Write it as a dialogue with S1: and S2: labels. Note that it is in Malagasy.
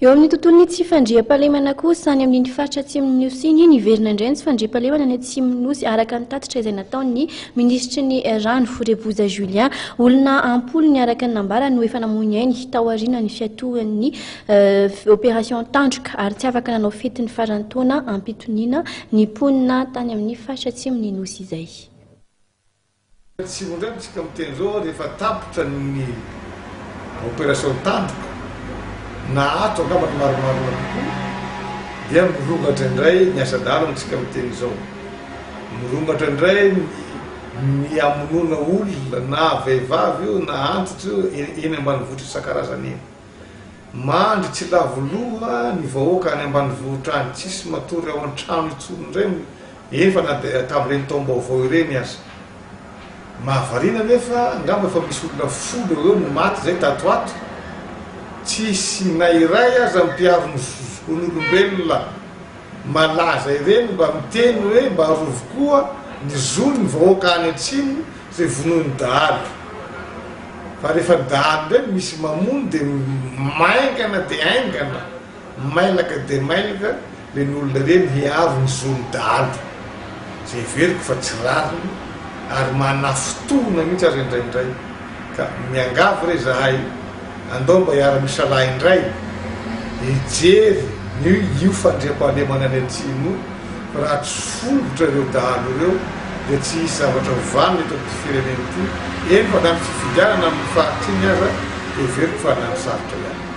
S1: Eo amin'ny tontolon'ny tsy fandriampahalemana kosa, any amin'iny faritra atsimon'ny Nosy iny, niverina indray ny tsy fandriampahalemana any atsimon'ny Nosy, araka ny tatitra izay nataon'ny minisitry ny Rano, Reboza Julien. Olona am-polony araka ny nambarany no efa namoy ny ainy taorian'ny fiatoan'ny Opération Tandroka ary tsy afaka nanao fetin'ny faran'ny taona am-pitoniana ny mponina tany amin'ny faritra atsimon'ny Nosy izay.
S2: Tsy ho indray isika miteny izao rehefa tapitra ny opération tandroka na ato angamba ny marimarina kokoa dia mirongatra indray ny asa-dahalo amintsika miteny izao. Mirongatra indray ny ny hamonoana olona na vehivavy io na antitra io eny ambanivohitra isan-karazany eny. Mandry tsy lavo loha ny vahoaka any ambanivohitra any, tsisy matory ao an-trano intsony indray eny fa na dia tamin'ireny taom-baovao ireny aza. Mahavariana anefa, angamba efa misy olona folo eo ho eo no maty izay tato ho ato, tsisy na iray aza mpiaro ny zon'olombelona malaza ireny mba miteny hoe mba arovy koa ny zon'ny vahoaka any atsimo izay vonoin'ny dahalo. Fa rehefa ny dahalo indray no misy mamono dia maingana dia haingana, mailaka dia mailaka ireny olona ireny hiaro ny zon'ny dahalo. Izay heveriko fa tsy rariny ary manafintohina mihitsy aza indraindray. Ka miangavy re izahay, andao mba hiara-misalahy indray hijery ny io fandriampahalemana any atsimo io. Fa raha tsy fongotra ireo dahalo ireo dia tsy hisy zavatra ho vanona eto amin'ity firenena ity, eny fa na ny fifidianana amin'ny faritra iny aza dia heveriko fa hanano sarotra ihany.